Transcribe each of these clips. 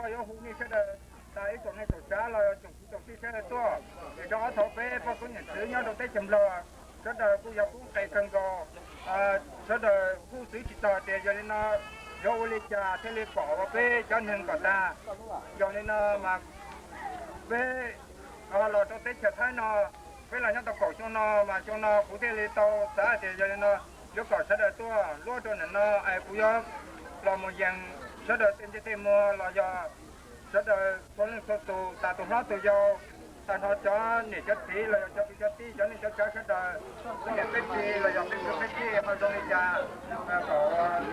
Yuav hu nej sawv daws tas ib tsoom neej tsoom tsav los tsoom kwv tsoom tij sawv daws tuaj, es rau ob thaum peb poj koob yawm txwv nyob rau teb chaws Nplog, sawv daws kuj yog pub qe kawg nkaus. Sawv daws kuj txwv tsis tau tias yog li no yuav ua li cas thiaj li pom ua peb cov neeg kom tag. Yog li no mas peb los rau teb chaws Thaib no, peb los nyob tau kaum xyoo no mas xyoo no kuv thiaj li tau xav tias yog li no yuav kom sawv daws tuaj luab rau ntawm no es kuv yuav los mus yees sawv daws tej ntsej tej muag los yog sawv daws txhua leej txhua tus, tas tus hlob tus yau, tag nrho cov niam cov txiv los yog cov kwv cov tij, cov neej cov tsav sawv daws, peb niam peb txiv los yog peb kwv peb tij ho zoo li cas, kom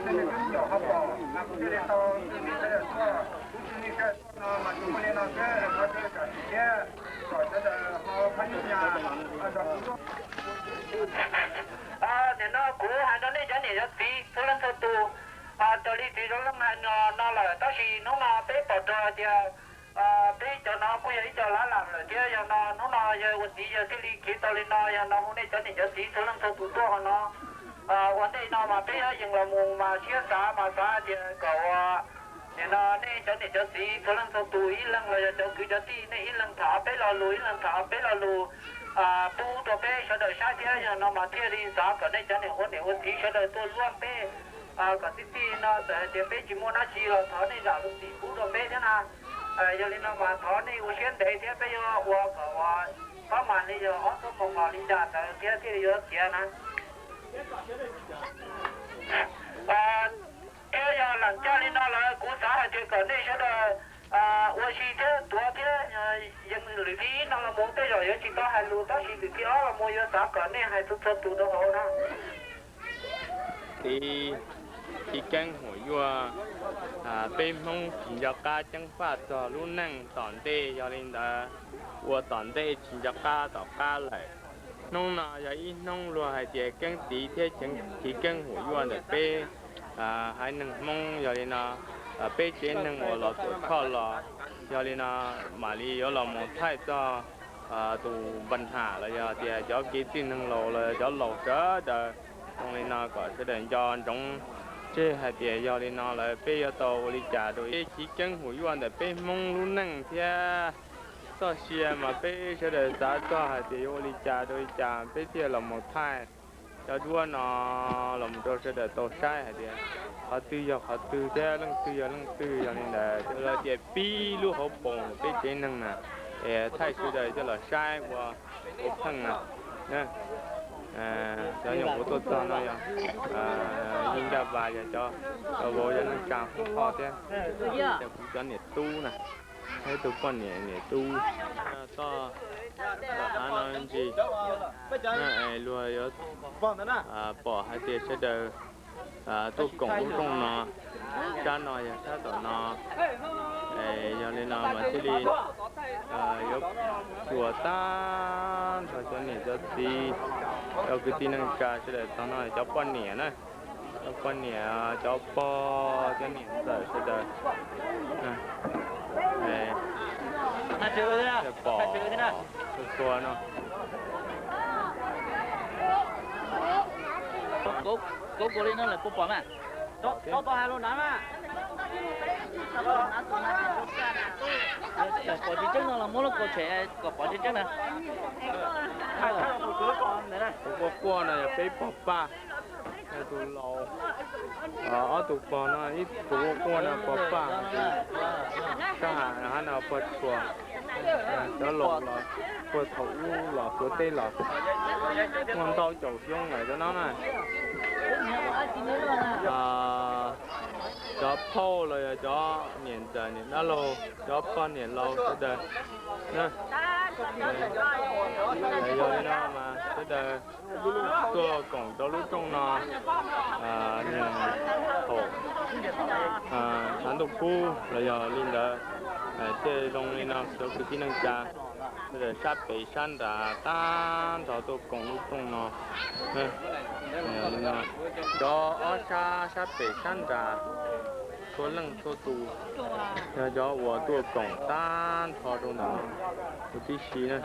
nej cov nyom ho pom mas kuv thiaj li tau txwv nej sawv daws tuaj, kuv txwv nej sawv daws tuaj no mas tsis muaj li no xwb, thov sawv daws zam txim thiab kom sawv daws ho pab nyob nyas nrog kuv. Nim no kuv hais rau nej cov niam cov txiv txhua leej txhua tus, raws li txiv Zoo Leej hais no lawm, tab sis hnub no peb pom raug hais tias peb cov no kuj yog ib co lav lam lawm thiab, yog no hnub no yog ua txiv yawg thiaj li khiav tau li no, yog no hu nej cov niam cov txiv txhua leej txhua tus tuaj ho no. Ua ntej no mas peb yuav yees los mus mas siab xav mas xav hais tias kom ua, nim no nej cov niam cov txiv txhua leej txhua tus ib leeg los yog cov kwv cov tij nej ib leeg tham peb lo lus, ib leeg tham peb lo lus, pub rau peb sawv daws saib thiab, yog no mas thiaj li xav kom nej cov niam ua niam ua txiv sawv daws tuaj luab peb kom txij txij no. Txawm hais tias peb tsis muaj dab tsi los thov nej zam lub txim pub rau peb thiab na. Yog li no mas thov nej ua siab ntev thiab peb yuav ua kom ua pab mas li yog ob txoj moo los li cas ntawd thiab thiaj li yuav txiav na. Thiab yog lam caj li no lawm kuv xav hais tias kom nej sawv daws ua si thiab tuav thiab yees lwm thib no los mus, tej zaum yuav tsis tau hais lus, tab sis lwm thib ob los mus yuav xav kom nej hais txhua txhua tus rau hauv no. Txiv Chiv Keeb Huam Yuaj, peb Hmoob tsis nco qab ceeb faj txog lub neej tom ntej, yog li ntawd ua tom ntej tsis nco qab tom qab lawm. Hnub no yog ib hnub luag hais tias Keeb Txiv thiab Chiv Keeb Huam Yuaj ntawm peb haiv neeg Hmoob, yog li no peb tsev neeg uas los Tuam Tshoj los, yog li no mam li yuav los mus thaij txog tus npa ham los yog tias cov kev txwj neeg laus los yog cov laus sawv daws zoo li no kom sawv daws nco ntsoov tseg hais tias yog li no lawm peb yuav tau ua li cas rau peb Chiv Keeb Huam Yuaj ntawm peb Hmoob lub neej thiab txoj sia mas peb sawv daws xav txog hais tias yuav ua li cas rau li cas peb thiaj los mus thaij cov duab no los mus rau sawv daws tau saib hais tias qhov twg yog qhov twg thiab leej twg yog leej twg. Yog li ntawd lawv tias pib lub hauv paus ntawm peb tsev neeg na, es thaij sawv daws coj los saib ua ua pheej na. Cov nyuam qhuav tuaj txog no yog Yeej Daj Vas, yog cov vauv yog neej tsa Hmoob Thoj thiab, yog kuv cov niam tub na, ib tug poj niam niam tub. Toj tom qab no ntsis, luag yuav pom hais tias sawv daws tuaj koom lub rooj no, sab no yog sab tom no. Yog li no mas thiaj li yuav xyuas tag nrho cov niam cov txiv, cov kwv tij neej tsa sawv daws tog no, cov poj niam na, cov poj niam, cov pog, cov niam ntxawm sawv daws pom txhua txhua no. Kov kuv li no lawm puas pom na? Pom tseeb tseeb no los muab lub kaus tshem kom pom tseeb tseeb na. Tus quaj quaj no yog peb pog Paj, yog tus laus. Ob tug pog no, ib tug quaj quaj no pog Paj, sab hab no pog Tshua. Cov laus los puag thaum ub los tuav teb los muaj ntau caum xyoo lawm cov no na. Cov phauj los yog cov niam ntxawm niam dab laug, cov poj niam laus sawv daws. Yog li no mas sawv daws tuaj koom rau lub rooj no, thaum tshav ntuj kub los yog li ntawd, thiaj zoo li no cov kwv tij neej tsa sawv daws sab pem sab nrad tag nrho tuaj koom lub rooj no. Cov ob sab, sab pem sab nrad, txhua leej txhua tus yog cov uas tuaj koom tag nrho rau ntawm no huv tib si na.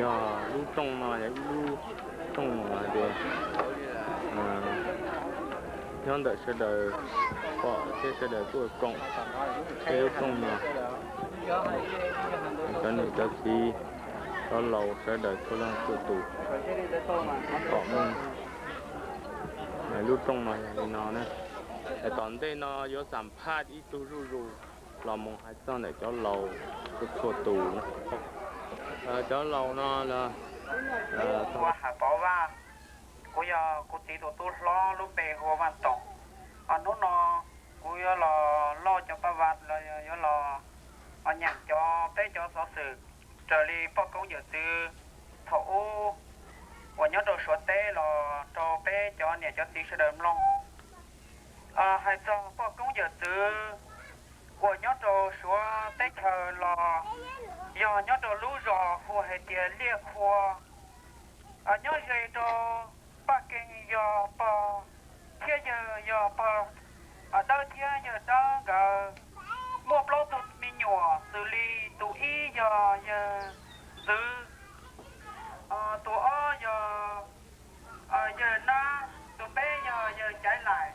Yog lub rooj no yog ib lub rooj uas hais tias Nyob ntawm sawv daws pom thiab sawv daws tuaj koom peb lub rooj no, cov niam cov txiv, cov laus sawv daws txhua leej txhua tus, pom meej. Lub rooj no yog li no na. Tom ntej no yuav xam phaj ib tug zuj zus los mus hais txog ntawm cov laus txhua tus. Cov laus no los, Ua Ham Pov Vaj, kuv yog kuv txiv tus tub hlob, lub npe hu ua Vaj Toom. Hnub no kuv yuav los loj cov paj vas los yuav los nyeem cov peb cov xov xwm raws li poj koob yawm txwv thaum ub uas nyob rau Suav teb los rau peb cov niam cov txiv sawv daws mloog. Hais txog poj koob yawm txwv uas nyob rau Suav teb chaws los yog nyob rau lub zos hu hais tias Liaj Khua, nyob ze rau Paj Keeg yog pog thiab yawg yog pog Dawb thiab yawg Dawb nkawd muaj plaub tug me nyuam, xws li tus ib yog yawg Txwv, tus ob yog yawg Nab, tus peb yog yawg Caiv Laim.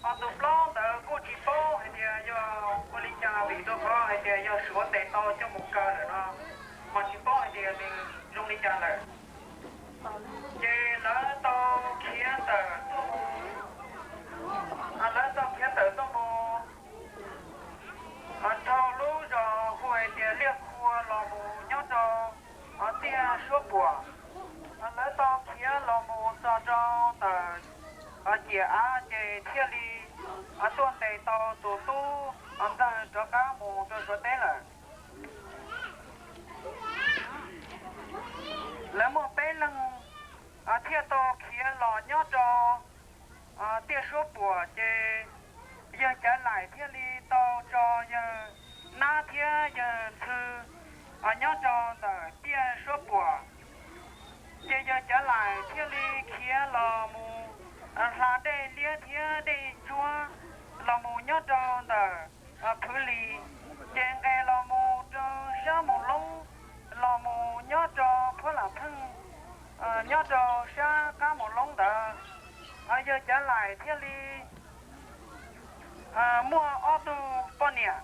Ho tus plaub ntawd kuj tsis paub hais tias yog ua li cas vim rau qhov hais tias yog Suav ntes tau coj mus kaw lawm no, mas tsis paub hais tias nws zoo li cas lawm. Ces lawv tau khiav tawm tuaj, lawv tau khiav tawm tuaj mus dhau lub zos hu hais tias Liaj Khua los mus nyob rau tiaj suab puam. Lawv tau khiav los mus txog rau ntawm ciam av ces thiaj li tuaj ntes tau tus tub ntxawg rov qab mus rau Suav teb lawm. Lawv muaj peb leeg thiaj tau khiav los nyob rau tiaj suab puam ces yawg Caiv Laim thiaj li tau tso yawg Nab thiab yawg Ntxhw nyob rau ntawm tiaj suab puam. Ces yawg Caiv Laim thiaj li khiav los mus hla dej liab thiab dej ntsuab los mus nyob rau ntawm Phwv Lis, ces nqes los mus rau sab Moos Loob, los mus nyob rau Phuab Lam Pheej, nyob rau sab qab Moos Loob ntawd. Yawg Caiv Laim thiaj li muaj ob tug poj niam.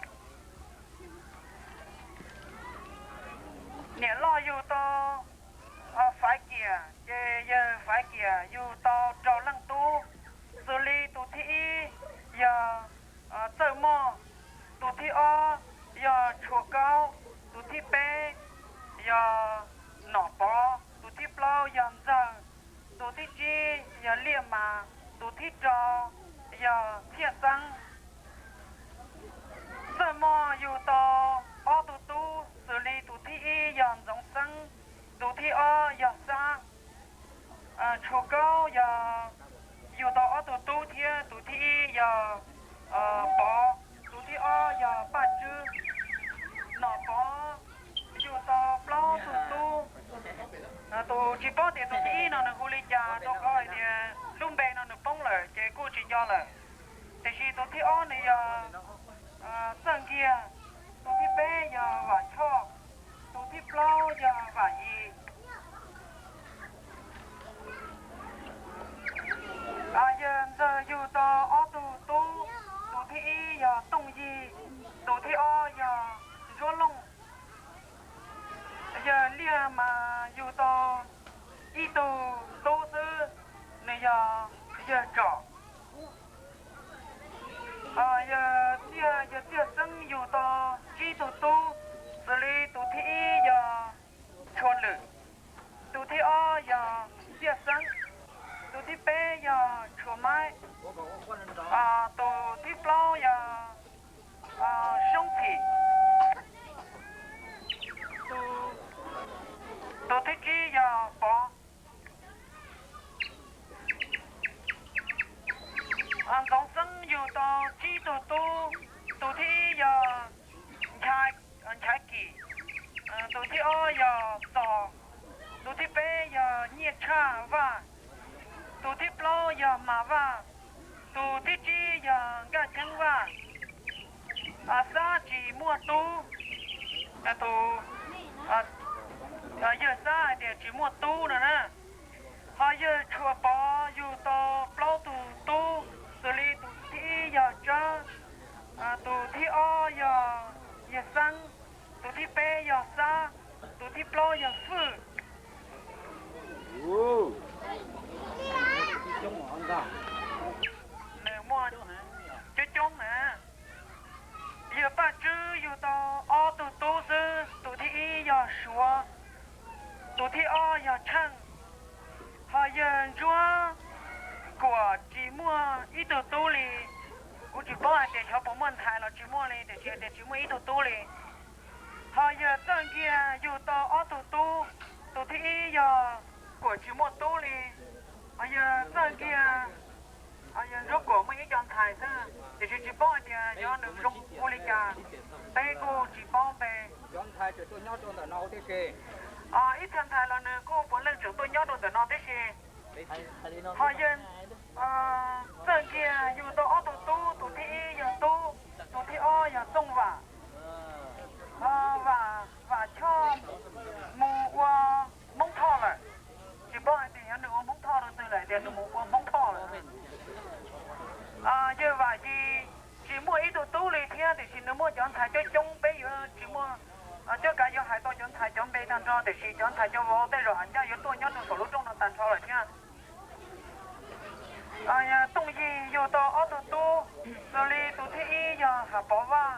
Niam loj yug tau Faiv Kiam, ces yawg Faiv Kiam yug tau rau leej tub, xws li tus thib ib yog Txawj Moj, tus thib ob yog Tshua Kaub, tus thib peb yog Nom Pov, tus thib plaub yog Ntxawg, tus thib tsib yog Liaj Mas, tus thib rau yog Txhiaj Xeeb. Txawj Moj yug tau ob tug tub, xws li tus thib ib yog Ntxoov Xeeb, tus thib ob yog Xab. Tshua Kaub yog yug tau ob tug tub thiab, tus thib ib yog Pov, tus thib ob yog Paj Tswb. Nom Pov yug tau plaub tug tub. Tus tsis paub tias tus thib ib no nws hu li cas rau qhov hais tias lub npe no nws poob lawm ces kuj tsis nco lawm. Tiam sis tus thib ob nws yog Txawj Nkiag, tus thib peb yog Vam Choj, tus thib plaub yog Vam Yis. Yawg Ntxawg yug tau ob tug tub, tus thib ib yog Tooj Yig, tus thib ob yog Ntsuab Looj. Yawg Liaj mas yug tau ib tug tub xwb, nws yog yawg Tsom. Yawg Txiaj, yawg Txiaj Xeeb yug tau tsib tug tub, xws li tus thib ib yog Tshua Lwm, tus thib ob yog Txiaj Xeeb, tus thib peb yog Tshua Maib, tus thib plaub yog Soob Txhim, tus thib tsib yog Pov. Ntxoov Xeeb yug tau tsib tug tub, tus thib ib yog Nchaiv Kim, tus thib ob yog Txos, tus thib peb yog Nyiaj Tshaj Vaj, tus thib plaub yog Mas Vaj, tus thib tsib yog Nkaj Cheeb Vaj. Xab tsis muaj tub, tus, yawg Xab hais tias tsis muaj tub no na. Ho yawg Tshua Pov yug tau plaub tug tub, Tus thib ob yog Yawg Xeeb, tus thib peb yog Xab, tus thib plaub yog Fwj. Nws muaj coob coob na. Yawg Paj Tswb yug tau ob tug tub xwb, tus thib ib yog Suav, tus thib ob yog Tsheej. Ho yawg Ntsuab Kuam tsis muaj ib tug tub li. Kuv tsis paub hais tias xyov puas muaj ntxhais los tsis muaj li, tiam sis tias tsis muaj ib tug tub li. Ho yawg Txawj Nkiag yug tau ob tug tub, tus thib ib yog Kuam tsis muaj tub li. Ho yawg Txawj Nkiag, ho yawg Ntsuab Kuam muaj ib co ntxhais xwb, tiam sis tsis paub hais tias xyov nws zoo ua li cas, peb kuj tsis paub npe. Ib txhia ntxhais los nws kuj puav leej tseem tuaj nyob rau ntawm no tib si. Ho yawg Txawj Nkiag yug tau ob tug tub, tus thib ib yog Tub, tus thib ob yog Txooj Vam. Vam, Vam Choj mus ua Hmoob Thoj lawm. Tsis paub hais tias yog nws ua Hmoob Thoj rau twg lawm, tias nws mus ua Hmoob Thoj lawm. Yawg Vam Yis tsis muaj ib tug tub li thiab, tiam sis nws muaj cov ntxhais coob coob, peb yuav tsis muaj cuab kav yuav hais tau cov ntxhais cov npe tag nrho, tiam sis cov ntxhais cov vauv tej zaum hais ncaj yuav tuaj nyob rau saum lub rooj no tag nrho lawm thiab. Tooj Yig yug tau ob tug tub, xws li tus thib ib yog Hav Pov Vaj,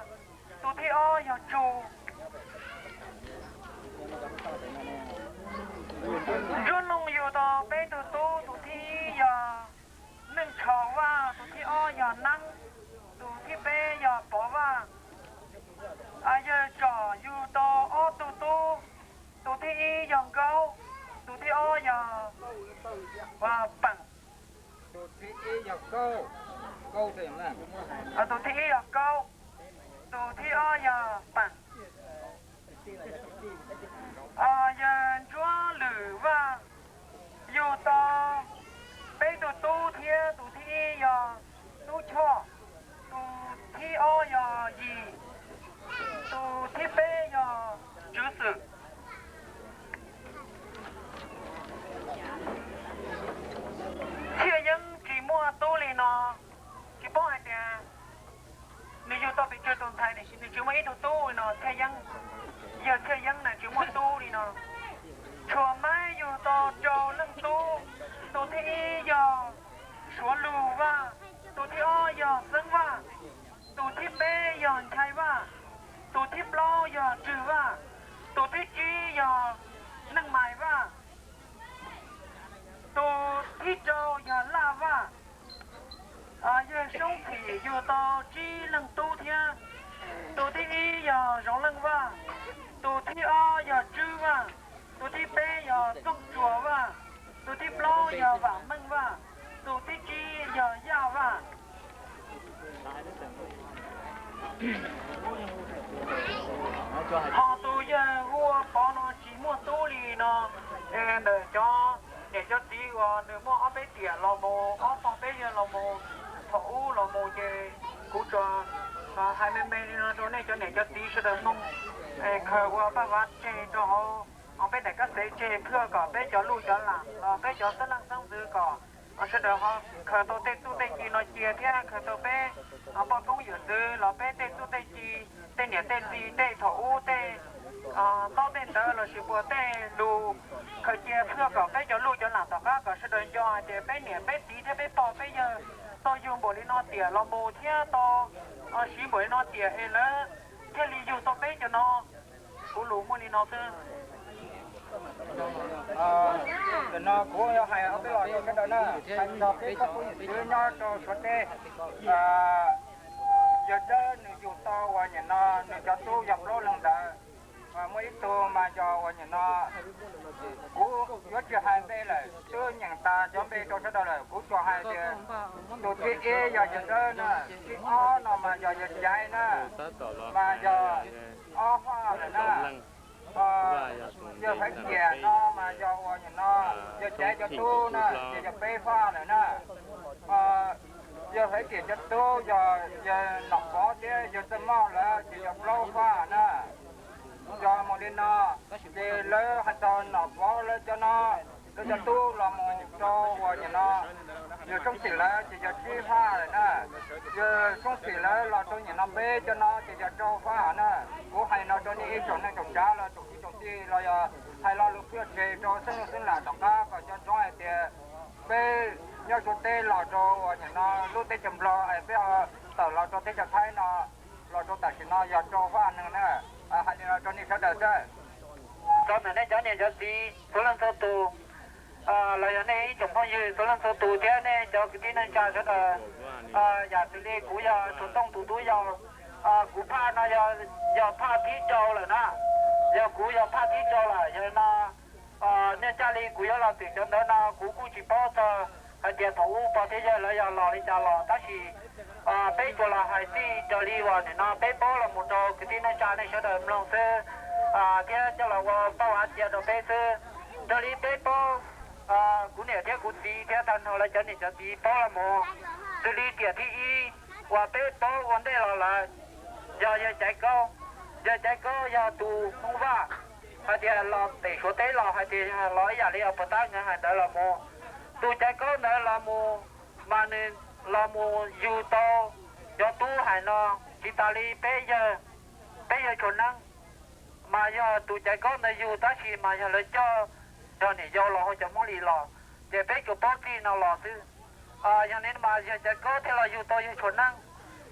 tus thib ob yog Tsu. Ntsuab Looj yug tau peb tug tub, tus thib ib yog Neej Tshau Vaj, tus thib ob yog Neeb, tus thib peb yog Pov Vaj. Yawg Tsom yug tau ob tug tub, tus thib ib yog Nkaub, tus thib ob yog Peem. Tus thib ib yog Kaub, tus thib ib yog Kaub, tus thib ob yog Peem. Yawg Ntsuab Lwm Vaj yug tau peb tug tub thiab, tus thib ib yog Tub Choj, tus thib ob yog Yis, tus thib peb yog Tswv Xwm. Txhiaj Yeeb tsis muaj tub li no, tsis paub hais tias nws yug tau pes tsawg tus ntxhais, tiam sis nws tsis muaj ib tug tub li no, Txhiaj Yeeb. Yawg Txhiaj Yeeb na tsis muaj tub li no. Tshuas Maib yug tau rau leej tub, tus thib ib yog Suav Lug Vaj, tus thib ob yog Xeeb Vaj, tus thib peb yog Nchai Vaj, tus thib plaub yog Tswg Vaj, tus thib tsib yog Neej Mais Vaj, tus thib rau yog Laj Vaj. Yawg Soob Txhim yug tau tsib leej tub thiab. Tus thib ib yog Zoov Leej Vaj, tus thib ob yog Tswb Vaj, tus thib peb yog Txooj Tsuas Vaj, tus thib plaub yog Vam Meej Vaj, tus thib tsib yog Yaj Vaj. Ho tus yawg hu ua Pov no tsis muaj tub li no, ntawm cov niam cov txiv uas nws muaj ob peb tiam los mus, ob pog peb yawg los mus, thaum ub los mus ces kuv tsuas hais me me li no rau nej cov niam cov txiv sawv daws mloog, khaws ua paj vav tseg rau hauv peb daim kab xev tseg, phwj kom peb cov luj cov lam los peb cov xeeb leej xeeb ntxwv kom sawv daws ho khaws tau tej txuj tej ci no cia thiab khaws tau peb poj koob yawm txwv los peb tej txuj tej ci, tej niam tej txiv tej thaum ub tej tob tej ntawv lossis puas tej lus khaws cia phwj kom peb cov luj cov lam tom qab kom sawv daws nco hais tias peb niam peb txiv thiab peb pog peb yawg tau yug npaum li no tiam los mus thiab tau siv npaum li no tiam es lawv thiaj li yug tau peb cov no. Kuv lus muaj li no xwb. Ntawm no kuv yuav hais ob peb los rau sawv daws na, hais txog peb tsoom phooj ywg nyob rau Suav teb. Yawg Dawb nws yug tau uas nim no nws cov tub yog plaub leeg ntawd, muaj ib tug mas yog uas nim no kuv yuav tsis hais npe lawm, twb nyeem tas cov npe rau sawv daws lawm, kuv tsuas hais tias tus thib ib yog Yawg Dawb na, thib ob no mas yog Yawg Caiv na, mas yog ob faj lawm na. Yawg Faiv Kiam no mas yog uas nim no Yawg Caiv cov tub na, ces yog peb faj lawm na. Yawg Faiv Kiam cov tub yog yawg Nom Pov thiab yawg Txawj Moj lawm ces yog plaub faj na. Yog mus li no, ces lawv hais txog Nom Pov lawv cov no, lawv cov tub los mus rau uas nim no Yawg Soob Xwm lawv ces yog tsib faj lawm na. Yawg Soob Xwm lawv los rau nim no peb cov no ces yog rau faj na. Kuv hais no rau nej ib tsoom neej tsoom tsav los tsoom kwv tsoom tij los yog hais lo lus pub tseg rau xeeb leej xeeb lam tom qab kom cov ntsoov hais tias peb nyob Suav teb los rau nim no lub teb chaws Nplog es peb ho tawm los rau teb chaws Thaib no, los rau tam sim no yog rau faj neeg na. Hais li no rau nej sawv daws xwb. Txog ntawm nej cov niam cov txiv txhua leej txhua tus los yog nej ib tsoom phooj ywg txhua leej txhua tus thiab nej cov kwv tij neej tsa sawv daws, yam xws li kuv yog Tsuas Tooj tus tub yau, kuv phaj no yog phaj thib rau lawm na. Yog kuv yog phaj thib rau lawm, yog li no nej caj li kuv yuav los twm cov ntawv no kuv kuj tsis paub txog hais tias thaum ub pog thiab yawg lawv yog los li cas los, tab sis peb tsuas los hais txij raws li uas nim no peb paub los mus rau kwv tij neej tsa nej sawv daws mloog xwb, thiab coj los ua pauj hav cia rau peb xwb. Raws li peb paub, kuv niam thiab kuv txiv thiab tag nrho lawv cov niam cov txiv paub los mus, xws li tiam thib ib uas peb paub ua ntej los lawm, yog yawg Caiv Kaub. Yawg Caiv Kaub yog tus Hmoob Vaj, hais tias los pem Suav teb los hais tias yog los ib yam li uas puag ta nkawd hais ntawd los mus. Tus Caiv Kaub ntawd los mus, mas nws los mus yug tau cov tub hais no, tsis tas li peb yawg, peb yawg Tsuas Neeb, mas yog tus Caiv Kaub ntawd yug tab sis mas yog lawv coj nrog niam yau los hu cov Hmoob Lis los, ces peb tsuas paub txij no los xwb. Yog li mas yawg Caiv Kaub thiaj los yug tau yawg Tsuas Neeb.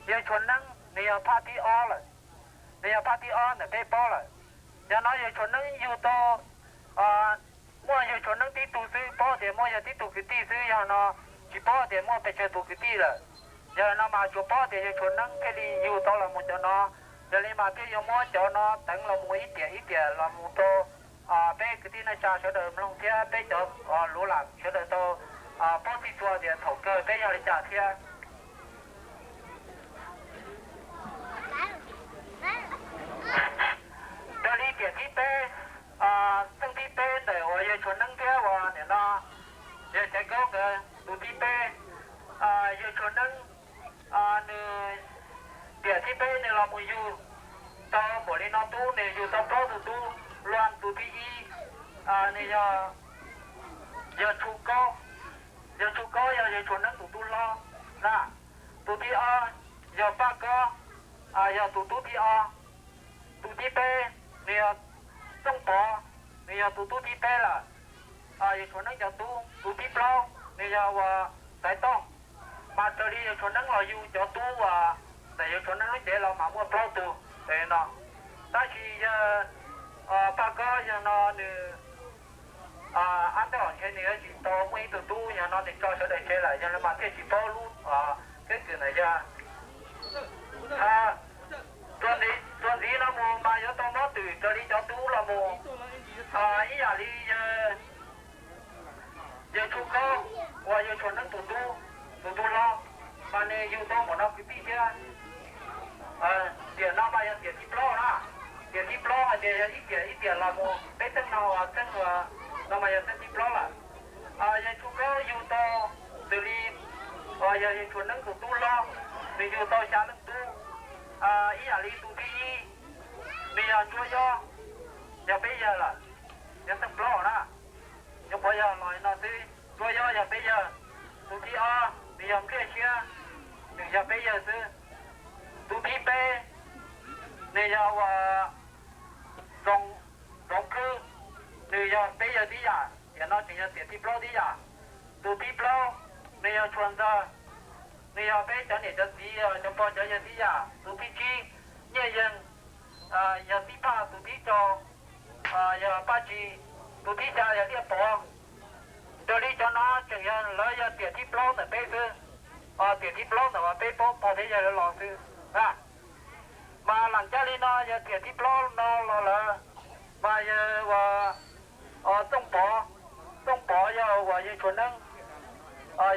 Yawg Tsuas Neeb nws yog phaj thib ob lawm, nws yog phaj thib ob ntawm peb paub lawm. Yog no yawg Tsuas Neeb yug tau, muaj yawg Tsuas Neeb tib tug xwb, paub tias muaj yawg tib tug kwv tij xwb, yog no tsis paub tias muaj pes tsawg tus kwv tij lawm. Yog no mas tsuas paub tias yawg Tsuas Neeb thiaj li yug tau los mus cov no. Yog li mas thiaj yuav muab cov no teev los mus ib tiam ib tiam los mus rau peb kwv tij neej tsa sawv daws mloog thiab peb cov luv lam sawv daws tau paub txij txhua tias thaum kawg peb yog li cas thiab. Raws li tiam thib peb, xeej thib peb ntawm uas yawg Tsuas Neeb thiab uas nim no yawg Caiv Kaub nkawd tus thib peb, yawg Tsuas Neeb nws tiam thib peb nws los mus yug tau npaum li no tub, nws yug tau plaub tus tub. Luag tus thib ib, nws yog, yog Tshu Kaub, yog Tshu Kaub yog yawg Tsuas Neeb tus tub hlob na. Tus thib ob yog Paj Kob, yog tus tub thib ob. Tus thib peb nws yog Txooj Pov, nws yog tus tub thib peb lawm. Yawg Tsuas Neeb cov tub. Tus thib plaub nws yog uas Xaiv Tooj, mas raws li yawg Tsuas Neeb los yug cov tub uas ntawm yawg Tsuas Neeb lub cev los mas muaj plaub tug no. Tab sis yawg Paj Kob yog no nws ab ntej os ntshe nws yuav tsis tau muaj ib tug tub, yog no nws tso sawv daws tseg lawm, yog li mas thiaj tsis paub lub keeb kwm ntawm yawg. Txuas ntxiv no mus mas yuav tau mob twm raws li cov tub los mus ib yam li yawg Tshu Kaub uas yawg Tsuas Neeb tus tub, tus tub hlob, mas nws yug tau npaum no kwv tij thiab. Tiam no mas yog tiam thib plaub na. Tiam thib plaub hais tias yog ib tiam ib tiam los mus peb xeej no, xeej no mas yog xeej thib plaub lawm. Yawg Tshu Kaub yug tau xws li uas yog yawg Tsuas Neeb tus tub hlob, nws yug tau xya leej tub. Ib yam li tus thib ib, nws yog Ntsuab Yob, yog peb yawg lawm, yog xeej plaub na. Nyuam qhuav yog los no xwb, Ntsuab Yob yog peb yawg. Tus thib ob nws yog Npliaj Siab, nws yog peb yawg xwb. Tus thib peb nws yog uas Txoov Khwb, nws yog peb yawg tib yam, tiam no tseem yog tiam thib plaub tib yam. Tus thib plaub nws yog Tshuas Ntxawg, nws yog peb cov niam cov txiv, cov pog cov yawg tib yam. Tus thib tsib Nyiaj Yeeg, yog tib phaj. Tus thib rau yog Paj Tsis, tus thib xya yog Liaj Pov. Raws li cov no tseem yog lawv yog tiam thib plaub ntawm peb xwb, tiam thib plaub ntawm uas peb paub pog thiab yawg lawv los xwb. Mas lam caj li no yog tiam thib plaub no los lawm, mas yog uas Txooj Pov, Txooj Pov yog uas yawg Tshuas Neeb,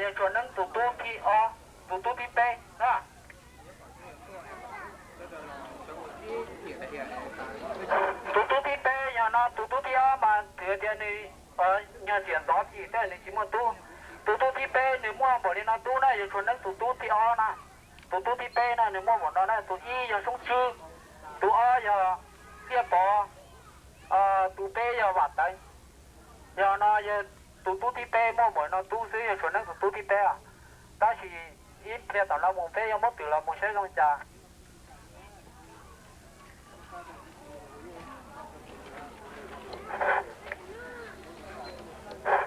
yawg Tshuas Neeb tus tub thib ob, tus tub thib peb na. Tus tub thib peb yog no, tus tub thib ob mas twb tias nws nyuag tiam ntxov chim tej nws tsis muaj tub. Tus tub thib peb nws muaj npaum li no tub na, yawg Tshuas Neeb tus tub thib ob na. Tus tub thib peb na nws muaj npaum no na, tus ib yog Soob Tswb, tus ob yog Liaj Pov, tus peb yog Vam Teev. Yog no yog tus tub thib peb muaj npaum no tub xwb, yawg Tshuas Neeb tus tub thib peb. Tab sis ib pliag tom no mus peb yuav muab twm los mus saib zoo cas.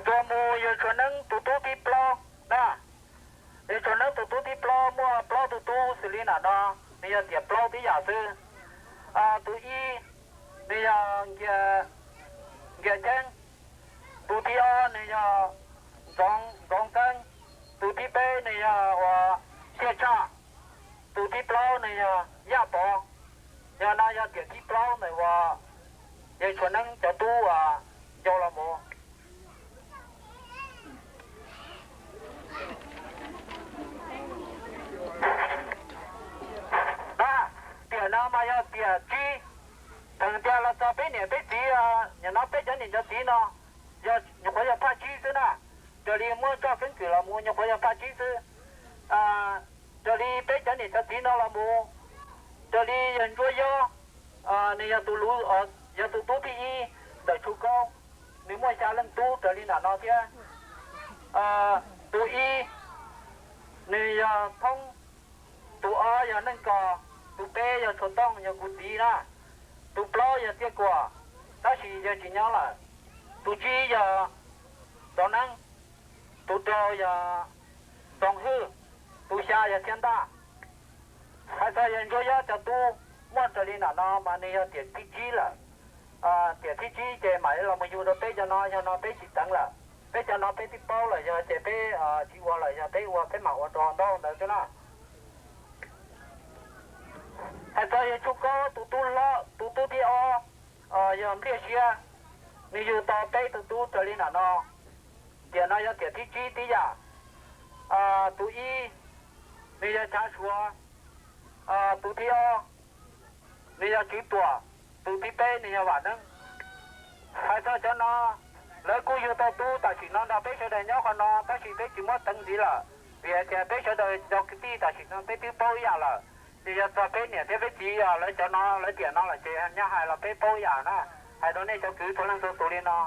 Tuaj mus yawg Tshuav Neeb tus tub thib plaub na. Yawg Tshuav Neeb tus tub thib plaub muaj plaub tug tub xws li nam no, nws yog tiam plaub tib yam xwb. Tus ib nws yog Nkias Ceeb, tus thib ob nws yog Ntxoov Txeeb, tus thib peb nws yog uas Siaj Tshaj, tus thib plaub nws yog Yaj Pov. Yog no yog tiam thib plaub ntawm uas yawg Tshuav Neeb cov tub uas ncau los mus. Na, tiam no mas yog tiam tsib. Thaum tias los txog peb niam peb txiv, nyuam no peb cov niam cov txiv no, yog nyuam qhuav yog phaj tsib xwb na. Raws li muab txoj keeb kwm los mus nyuam qhuav yog phaj tsib xwb. Raws li peb cov niam cov txiv no los mus, raws li yawg Ntsuab Yob, nws yog tus luv, yog tus tub thib ib ntawm Tshu Kaub, nws muaj xya leej tub raws li nam no thiab. Tus ib nws yog Thoob, tus ob yog Neej Kos, tus peb yog Tshuav Tooj yog kuv txiv na, tus plaub yog Txiaj Kuam, tab sis yawg tsis nyob lawm, tus tsib yog Txoov Neeb, tus rau yog Txoov Hwj, tus xya yog Txhiab Ntaj. Hais txog yawg Ntsuab Yob cov tub muaj raws li nam no mas nws yog tiam thib tsib lawm. Tiam thib tsib ces mam los mus yug rau peb cov no, yog no peb tsis teev lawm. Peb cov no peb twb paub lawm, yog ces peb tsis ua lawm, yog peb ua peb mam ua rau ntau ntawd xwb na. Hais txog yawg Tshu Kaub tus tub hlob, tus tub thib ob, yog Npliaj Siab, nws yug tau peb tus tub raws li nam no. Tiam no yog tiam thib tsib tib yam. Tus ib nws yog Chav Suav, tus thib ob nws yog Tswv Tuam, tus thib peb nws yog Vam Neeb. Hais txog cov no, lawv kuj yug tau tub tam sim no nrog peb sawv daws nyob qhov no, tab sis peb tsis muab teev ntxiv lawm, vim hais tias peb sawv daws cov kwv tij tam sim no peb twb paub ib yam lawm. Ces yog txog peb niam thiab peb txiv, lawv cov no lawv tiam no lawm ces nyob hais los peb paub ib yam na. Hais rau nej cov kwv txhua leej txhua tus li no.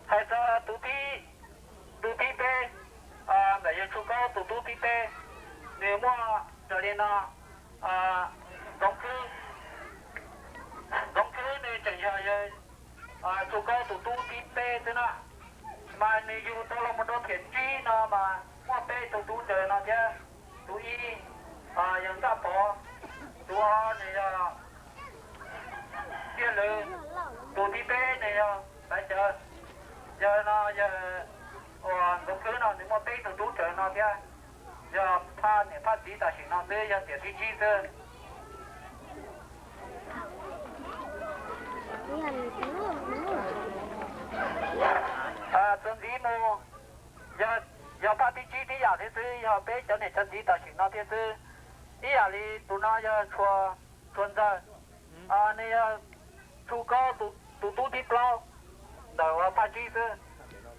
Hais txog tus thib, tus thib peb, ntawm yawg Tshu Kaub tus tub thib peb, nws muaj raws li no. Txoov Khwb, Txoov Khwb nws tseem yog yawg Tshu Kaub tus tub thib peb xwb na, mas nws yug tau los mus rau tiam tsib no mas muaj peb tug tub raws no thiab. Tus ib yog Ntaj Pov, tus ob nws yog Tiaj Lwm, tus thib peb nws yog Taiv Cawv. Yog no yawg Txoov Khwb no nws muaj peb tug tub raws no thiab. Yog phaj niam phaj txiv tam sim no xwb, yog tiam thib tsib xwb. Txuas ntxiv mus, yog phaj thib tsib tib yam thiab xwb, yog peb cov niam cov txiv tam sim no thiab xwb. Ib yam li tus no yog Tshua Ntxawg, nws yog Tshu Kaub tus tub thib plaub ntawm uas phaj tsib xwb.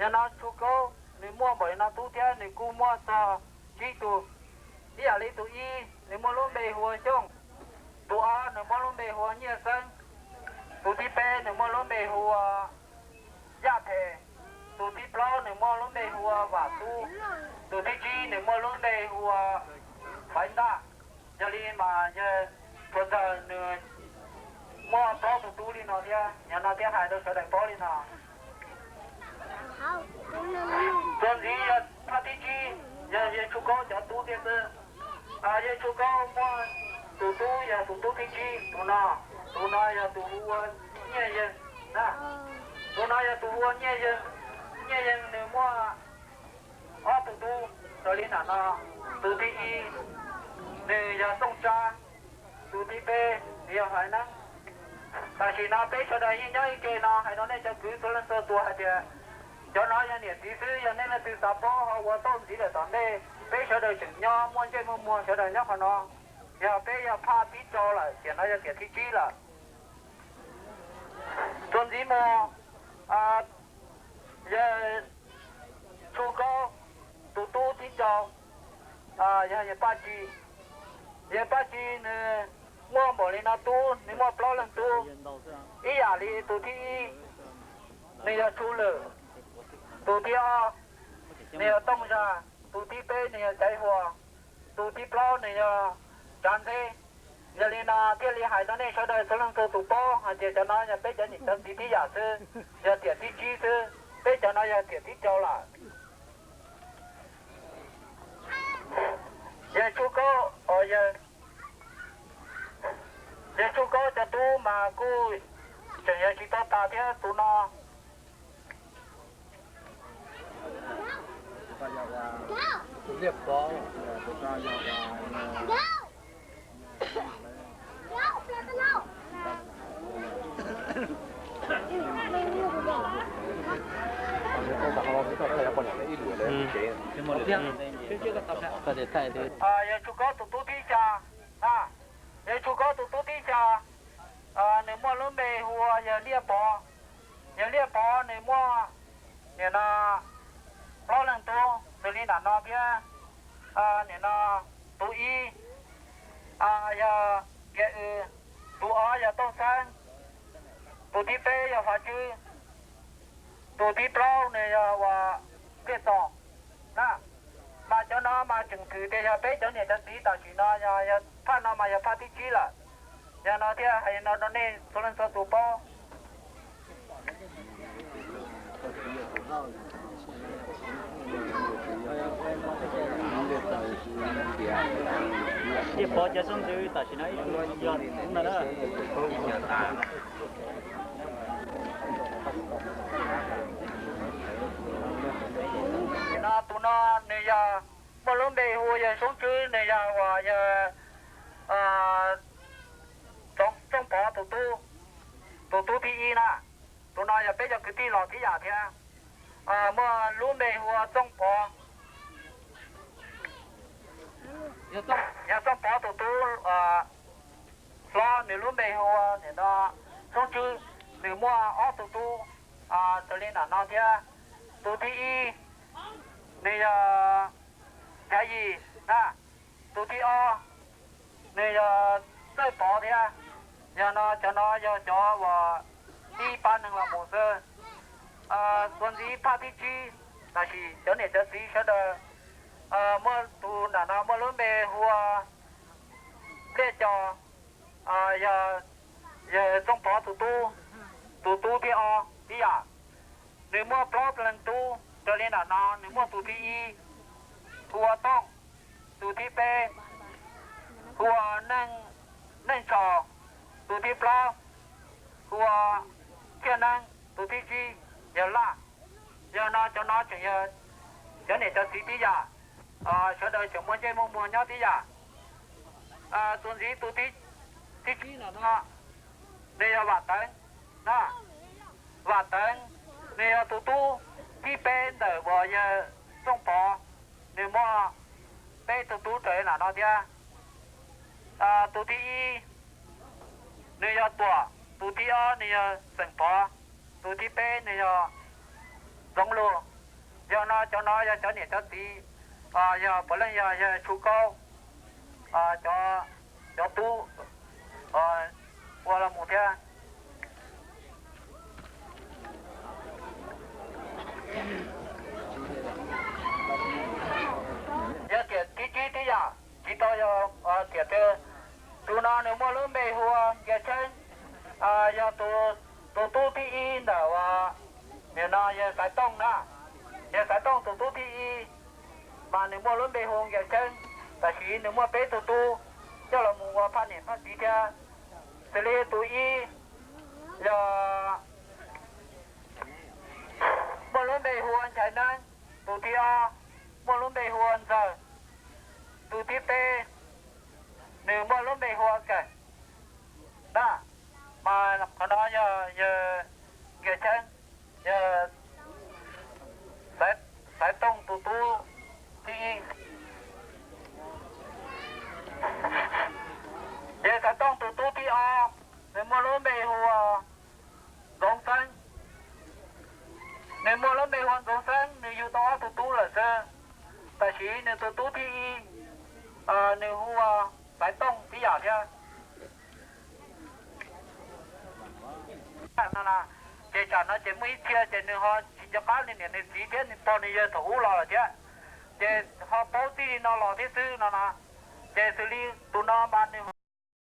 Yog no Tshu Kaub nws muaj npaum li no tub thiab nws kuj muaj txog tsib tug. Ib yam li tus ib nws muaj lub npe hu ua Xyooj, tus ob nws muaj lub npe hu ua Nyiaj Xeeb, tus thib peb nws muaj lub npe hu ua Yaj Phem, tus thib plaub nws muaj lub npe hu ua Vam Tub, tus thib tsib nws muaj lub npe hu ua Faiv Ntaj. Yog li mas yawg Tshua Ntxawg nws muaj plaub tus tub li no thiab, yog no thiaj hais rau sawv daws paub li no. Txuas ntxiv yog phaj thib tsib, yog yawg Tshu Kaub cov tub thiab xwb. Yawg Tshu Kaub muaj tus tub yog tus tub thib tsib tus no, tus no yog tus hu ua Nyiaj Yeeg. Tus no yog tus hu ua Nyiaj Yeeg. Nyiaj Yeeg nws muaj ob tug tub raws li nam no. Tus thib ib nws yog Tooj Tsab, tus thib peb nws yog Faiv Neeb. Tam sim no peb sawv daws yeej nyob ib ke no, hais rau nej cov kwv txhua leej txhua tus hais tias cov no yog niam txiv xwb, yog nej leej twg xav paub ho ua tau ntxiv lawm tom ntej. Peb sawv daws tseem nyob muaj ntsej muaj muag sawv daws nyob qhov no. Yog peb yog phaj thib rau lawm, tiam no yog tiam thib tsib lawm. Txuas ntxiv mus, yawg Tshu Kaub tus tub thib rau, yog yawg Paj Tsi. Yawg Paj Tsi nws muaj npaum li no tub, nws muaj plaub leeg tub. Ib yam li tus thib ib, nws yog Tsu Lwm. Tus thib ob nws yog Tooj Zag. Tus thib peb nws yog Caiv Huas. Tus thib plaub nws yog Tsav Ntxeb. Yog li no thiaj li hais rau nej sawv daws txhua leej txhua tus paub hais tias cov no yog peb cov niam cov txiv tib yam xwb, yog tiam thib tsib xwb, peb cov no yog tiam thib rau lawm. Yawg Tsuj Kaub, yawg Tsuj Kaub cov tub mas kuj tseem yog tsis tau tas thiab tus no. Yawg Tsuj Kaub tus tub thib xya, yawg Tsuj Kaub tus tub thib xya, nws muaj lub npe hu ua yawg Liaj Pov. Yawg Liaj Pov nws muaj nim no plaub leeg tub xws li nram no thiab. Nim no tus ib yog Kiag W, tus ob yog Tooj Xeeb, tus thib peb yog Fav Tswb, tus thib plaub nws yog ua Liaj Txos na. Mas cov no mas tseem thwm tias yog peb cov niam cov txiv tam sim no, yog phaj no mas yog phaj thib tsib lawm. Yog no thiaj hais no rau nej txhua leej txhua tus paub. Ib pov cov xeeb ntxwv tam sim no ib tug yog no na. No tus no nws yog muaj lub npe hu yawg Soob Tswb, nws yog uas yawg Txooj Pov tus tub, tus tub thib ib na. Tus no yog peb cov kwv tij los tib yam thiab. Muaj lub npe hu ua Txooj Pov. Yog Txooj Pov tus tub hlob, nws lub npe hu ua nim no Soob Tswb, nws muaj ob tug tub raws li nram no thiab. Tus thib ib nws yog Cav Yim na. Tus thib ob nws yog Txawj Pov thiab. Yog no cov no yog cov uas ib pab neeg los mus xwb. Txuas ntxiv phaj thib tsib, tam sim cov niam cov txiv sawv daws muaj tus nram no muaj lub npe hu ua Liaj Cos, yog Txooj Pov tus tub, tus tub thib ob tib yam. Nws muaj plaub leeg tub raws li nram no, nws muaj tus thib ib hu ua Tooj, tus thib peb hu ua Neej Tsaus, tus thib plaub hu ua Thiaj Neeb, tus thib tsib yog Laj. Yog no cov no tseem yog cov niam cov txiv tib yam, sawv daws tseem muaj ntsej muaj muag nyob tib yam. Tus ntxiv tus thib tsib no no, nws yog Vam Teev na. Vam Teev nws yog tus tub thib peb ntawm uas yawg Txooj Pov, nws muaj peb tug tub raws li nram no thiab. Tus thib ib nws yog Tuam, tus thib ob nws yog Xeem Pov, tus thib peb nws yog Ntxoov Lug. Yog no cov no yog cov niam cov txiv, yog puav leej yog yawg Tshu Kaub cov tub ua los mus thiab. Yog tiam thib tsib tib yam, tsis tau yog tiam twg. Tus no nws muaj lub npe hu ua Nkias Tsheeb, yog tus tub thib ib ntawm uas nim no yawg Xaiv Tooj na. Yawg Xaiv Tooj tus tub thib ib, mas nws muaj lub npe hu Nkias Tsheeb. Tam sim nws muaj peb tug tub coj los mus ua phaj niam phaj txiv thiab. Xws li tus ib yog muaj lub npe hu ua Nchaiv Neeb, tus thib ob muaj lub npe hu ua Ntxawg, tus thib peb nws muaj lub npe hu ua Kawm na. Mas qhov no yog yawg Nkias Tsheeb, yawg Xaiv Tooj tus tub thib ib. Yawg Xaiv Tooj tus tub thib ob, nws muaj lub npe hu ua Ntxoov Xeeb. Nws muaj lub npe hu ua Ntxoov Xeeb, nws yug tau ob tug tub lawm xwb. Tam sim nws tus tub thib ib, nws hu ua Xaiv Tooj tib yam thiab. Ces tsam no ces muaj ib txhia ces nws ho tsis nco qab nws niam nws txiv thiab nws pog nws yawg thaum ub los lawm thiab, ces ho paub txij li no los thiab xwb no no. Ces xws li tus no mas nws